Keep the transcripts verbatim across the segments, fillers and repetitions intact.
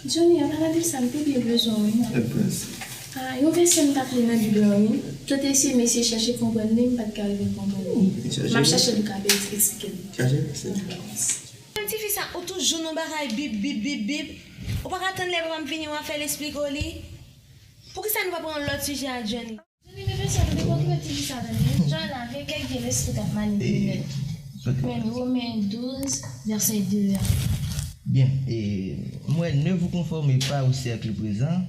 Johnny, a pa gade sa, m te byen bezwen w, wi, non. Ah, yon vèsè m t ap li nan Bib lan, wi. M te eseye, m eseye chèche konprann li, m pa t ka rive konprann li. M ap chache pou m ka eksplike l. Chache vèsè. Menm tifi sa, ou toujou nan bagay Bib, Bib, Bib, Bib. Ou pa ka tann lè papa m vini, w a fè l esplike w li? Poukisa nou pa pran yon lòt sijè a Johnny? Johnny, men vèsè, nou te konn twouve tifi sa, tande. Jan l lave, kèk vye lespri k ap manipile l. Men Women douz, vèsè de a. Bien, et moi, ne vous conformez pas au siècle présent,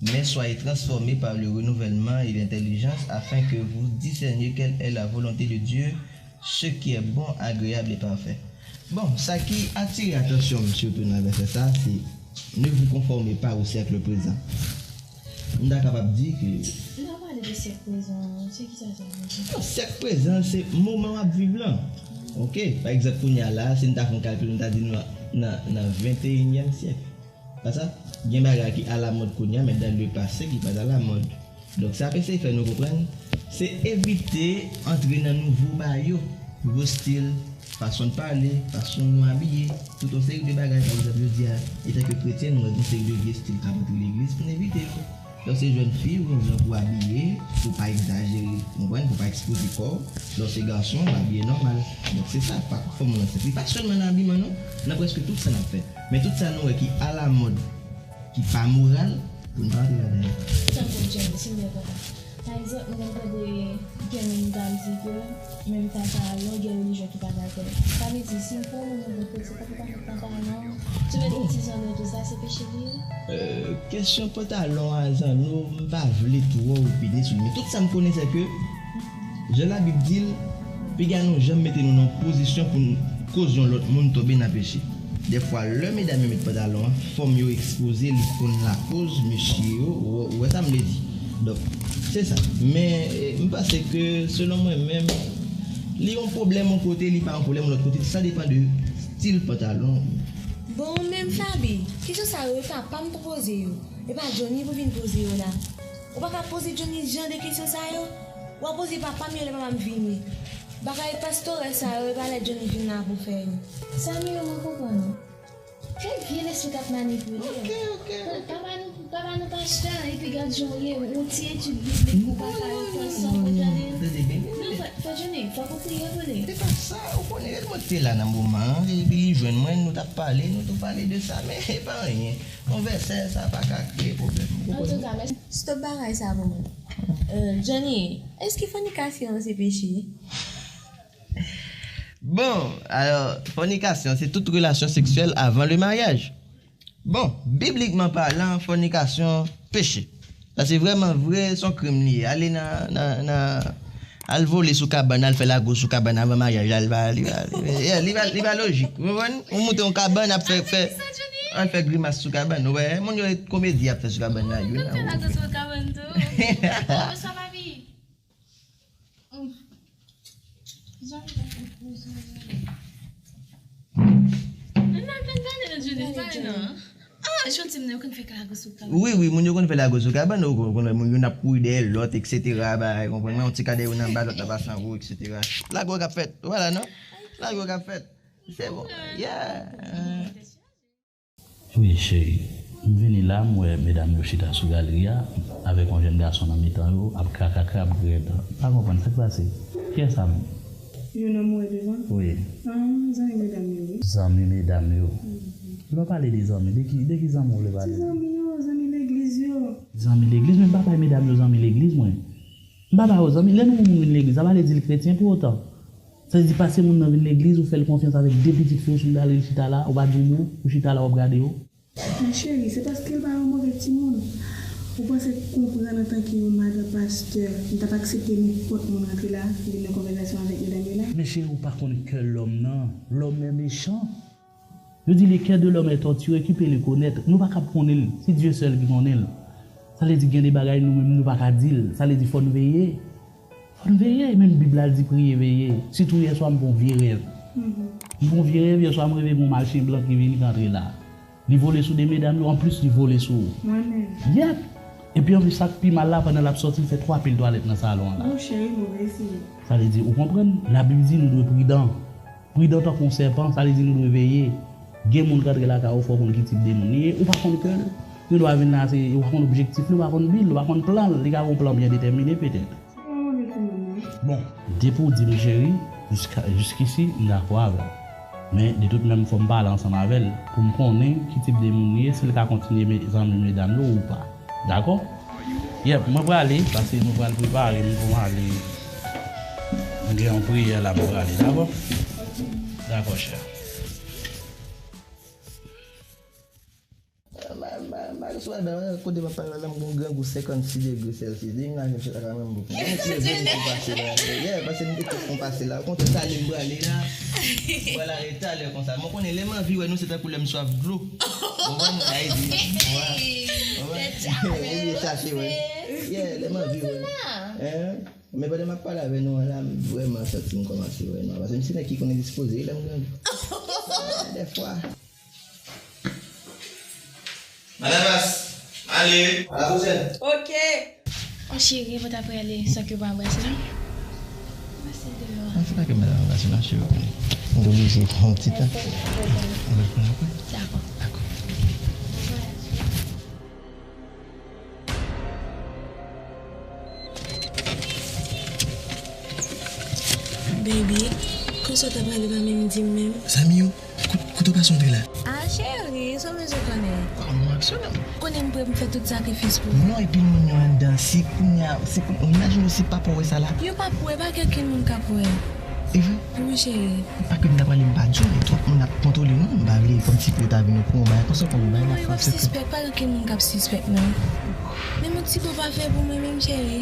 mais soyez transformés par le renouvellement et l'intelligence, afin que vous discerniez quelle est la volonté de Dieu, ce qui est bon, agréable et parfait. Bon, sa ki atire atansyon m sitou nan vèsè sa, se ne vous conformez pas au siècle présent. M ta kapab di ke N a pale de syèk prezan an, se kisa sa vle di? Non, syèk prezan, se moman w ap viv lan. Oke, pa egzanp, kounye a la, si n ta fè yon kalkil, n ta di nou nan, nan venteyinyèm syèk. Pa sa? Gen bagay ki alamòd kounye a, men dans le passé ki pa t alamòd. Donk, sa ap eseye fè nou konprann, se evite antre nan nouvo bagay yo, nouvo stil, fason n pale, fason nou abiye, tout yon seri de bagay, pa egzanp, jodi a, etanke kretyen, nou wè gen yon seri de vye stil k ap antre legliz pou n evite yo. Lè w se jèn fi, ou gen yon jan pou w abiye, pou w pa egzajere, w konprann, pou w pa ekspoze kò w. Lè w se gason, w abiye nòmal. Donk, se sa, pa fòm ou lan senp. Li pa sèlman nan abiman, non, nan prèske tout sa n ap fè. Men tout sa nou wè ki alamòd, ki pa moral, pou n pa antre ladan yo. Tankou James, si m byen konprann. Pa egzanp, m konn tande gen moun k ap di ke menm pantalon, gen relijyon ki pa dakò. Sa vle di, si yon moun nan bon kote, se pa pou pa met pantalon, si w met yon ti zanno tou, sa se peche li ye? Euh, kesyon pantalon a zanno, m pa vle twò opine sou li. Men tout sa m konnen, se ke jan Labib di l, piga nou janm mete nou nan yon pozisyon pou n koz yon lòt moun tonbe nan peche. Dèfwa, lè medam yo met pantalon an, fòm yo ekspoze, li konn lakoz mesye yo, ou, ou wè sa m vle di. Donk, se sa. Men, eh, m panse ke, selon mwen menm, li yon pwoblèm yon kote, li pa yon pwoblèm yon lòt kote, sa depann de stil pantalon. Bon, ou menm, Faby, kesyon sa yo, e pa pa m pou poze yo. E pa Johnny pou vin poze yo la. Ou pa ka poze Johnny jan de kesyon sa yo. W a poze papa m yo lè papa m vini. Bagay pastorèl sa yo, e pa lè Johnny vin la pou fè yo. Sa nou yo, mwen konprann ou. Kèk vye lespri k ap manipile. Ok, ok, ok. Papa nou, papa nou pastè, epi gad jan w ye, yon ti etid biblik ou pa ka yo pran san pou tande. Tande byen. Non, frè, frè Johnny, fòk ou priye pou li. Se pa sa, ou konnen, mwen te la nan moman an, epi li jwenn mwen, nou t ap pale, nou tou pale de sa, men e pa anyen. Yon vèsè, sa pa ka kreye pwoblèm. Ou konprann? Antouka, mèsi. Stop bagay sa pou mwen. Euh, Johnny, èske fònikasyon se peche? Bon, alò, fònikasyon, se tout relasyon seksyèl avan le maryaj. Bon, biblikman palan, fònikasyon, peche. Sa se vrèman vre, se yon krim li ye. Ale nan, nan, nan, al vole sou kabann, al fè lago sou kabann avan maryaj la, li pa, li pa, li pa, yeah, li pa, li pa lojik. Ou konprann? Ou moute yon kabann, ap fè, fè, al fè grimas sou kabann. Ou wè, moun yo komedi ap fè sou kabann la, you know. Fè lago sou kabann tou. Bonswa, papi. N ap vin pale nan Johnny, pale nan. Ah, jodi m nan, yo konn fè lago sou kabann. Wi, wi, moun yo konn fè lago sou kabann, ou konn wè moun youn ap kouri dèyè lòt, et cetera, bagay, konprann mwen, yon ti ka dèyè youn anba lòt la pase anwo, et cetera. Lago k ap fèt, vwala, non? Lago k ap fèt. Se bon. Yeah. Wi, cheri. M vini la, m wè medam yo chita sou galeri a, avèk yon jèn gason nan mitan yo, ap krakrakra, ap griyen tan. M pa konprann sa k pase. Kiyès sa menm? Youn nan m wè devan? Wi. Ah, zanmi medam yo, wi. Zanmi medam yo. Mhm. Lè w pale de zanmi, de ki, de ki zanmi w vle pale? Ti zanmi yo, zanmi legliz yo. Zanmi legliz, men m pa bay medam yo zanmi legliz, mwen. M pa ba yo zanmi. Lè nou wè yon moun vin legliz, sa pa vle di l kretyen pou otan. Sa vle di pase moun nan vin legliz, ou fè l konfyans avèk de pitit fi w, sou l ale l chita la, ou pa di yon mo, ou chita la, w ap gade yo. Men cheri, se paske l pa yon move timoun. Ou panse konprann antanke yon madan pastè, m t ap aksepte nenpòt moun rantre la, vin nan konvèsasyon avèk medam yo la? Men cheri, ou pa konn kè lòm nan. Lòm nan mechan. Yo di, le cœur de l'homme est torturé, qui peut le connaître? Nou pa kab konnen l, se Dye sèl ki konnen l. Sa vle di gen de bagay nou menm nou pa ka di l. Sa vle di fò n veye. Fò n veye, menm Bib la di priye, veye. Sitou yèswa m fè yon vye rèv. Mhm. M fè yon vye rèv, yèswa m reve gen yon mal chen blan ki vini, ki antre la. Li vole sou de medam yo, anplis li vole sou ou. Mwen menm. Yep! Epi anplis sa k pi mal la, pandan l ap sòti, l fè twa pil twalèt nan salon an la. Monchè, li move isi. Sa vle di, ou konprann? Labib di nou dwe pridan. Pridan tankou yon sèpan, sa vle di nou dwe veye. Gen moun k antre lakay ou, fò w konn ki tip de moun li ye. Ou pa konn kè l. Gen dwa vin la, se, ou pa konn objektif li, ou pa konn bi l, ou pa konn plan l. Li ka gen yon plan byen detèmine, petèt. Bon, depi w di m cheri, jiska, jiskisi, m dakò avè w. Men, de tout menm, fò m pale ansanm avè l pou m konnen ki tip de moun li ye, si l ka kontinye me-, zanmi medam yo ou pa. Dakò? Yep, mwen prale, paske mwen pral prepare m pou m ale. M gen yon priyè la, mwen prale, dakò? Dakò, chè. Mal, mal, mal sou al, kote m ap pale la, m gon grangou senkannsis degre Celsius. Depi m lage m sot lakay mwen, m bouke. Mwen mete zen pou pase la. Yeah, pase m mete pou pase la. Ou konn sa, lè m prale la. M pral ale talè konsa. Mwen konnen lè m anvi wè nou, se tankou lè m swaf dlo. Ou konprann? Sa vle di, ou konprann? Ou vle chache wè. Yeah, lè m anvi wè. Hein? Men pandan m ap pale avè nou an la, m vrèman santi m kòmanse wè nou. Paske m se nèg ki konn endispoze lè m grangou. Dèfwa. Madan Mas, ale. A la pwochèn. Ok. An cheri, mwen ta prale san ke w pa brase non. Pase deyò. An fè pa ke madan Mas brase non, cheri. Mwen oblije pran yon ti tan. Mwen pran apre. Dakò. Dakò. Baby, konsa w ta prale pa menm di m menm? Zanmi w, kote w pase antre la? Ah, cheri, sa w bezwen konnen? Waw, nou aksyonè. Konnen m prè pou m fè tout sakrifis pou ou. Non, epi moun yo anndan, si kounye a, si kounye, imajine w si papa w wè sa la. Yo p ap wè, pa gen okenn moun k ap wè. E vre? Wi, cheri. Pa ke m ta prale, m pa di w, men twòp moun ap kontwole nou, m pa vle kòmsi pou yo ta vin okouran bagay konsa, pou bagay la. Non, yo p ap sispèk, pa gen okenn moun k ap sispèk, non. Menm yon ti bo pa fè pou mwen menm, cheri.